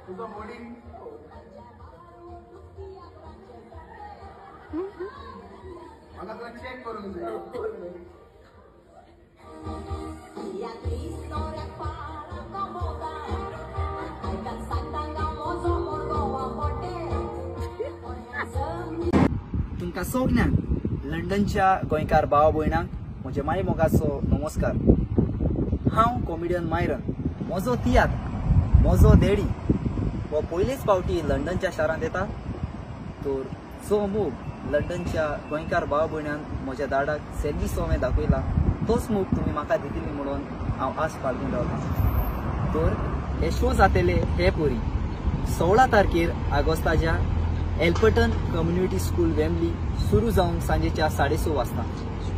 तुझो मोडी म्हाका तुला चेक करूंक जाय. तुमकां सगल्यांक लंडनच्या गोंयकार भाव भयणांक म्हज्या माय मोगाचो नमस्कार. हांव कॉमेडियन मायरन. म्हजो तियात्र म्हजो देडी हो पयलेच फावटी लंडनच्या शारांत येता. तर जो मोग लंडनच्या गोंयकार भाव भयणान म्हज्या दाडाक सेल्वी सोवें दाखयला तोच मोग तुमी म्हाका दितली म्हणून हांव आस बाळगून रावतां. तर हे शो जातले हे परी 16 तारखेर ऑगस्टाच्या एल्पटन कम्युनिटी स्कूल वेम्बली सुरू जावन सांजेच्या 6:30 वाजता.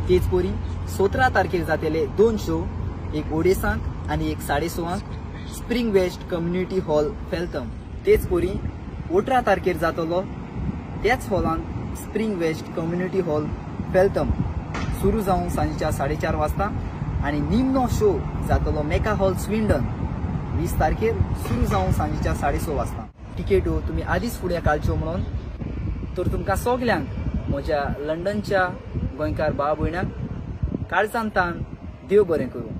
तेच परी 17 तारखेर जातले 2 शो, एक ओडेसांक आनी एक 6:30 spring west community hall Feltham. तेच परी 18 तारखेर जातलो त्याच हॉलांत spring west community hall Feltham सुरू जावन सांजेच्या 4:30 वाजता. आनी निमणो शो जातलो मेका हॉल स्विंडन 20 तारखेर सुरू जावन सांजेच्या 6:30 वाजता. तिकेटो तुमी आदींच फुडें काडच्यो म्हणून. तर तुमकां सगल्यांक म्हज्या लंडनच्या गोंयकार भाव भयणांक काळजान तान देव बरें करूं.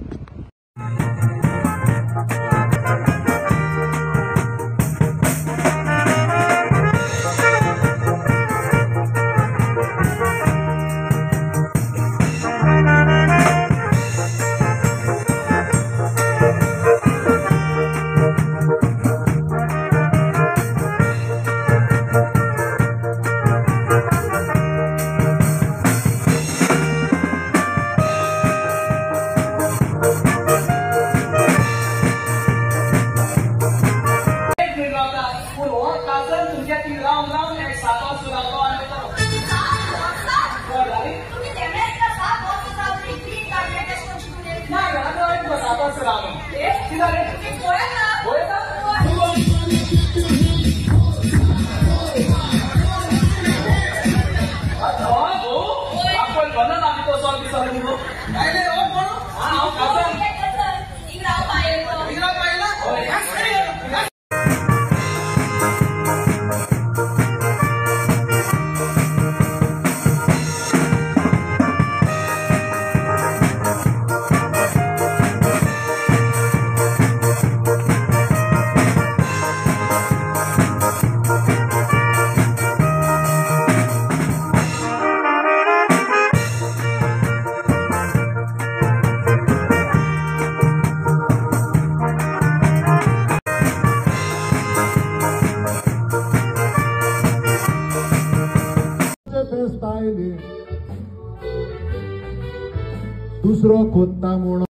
दुसरो कोत्ता म्हणून.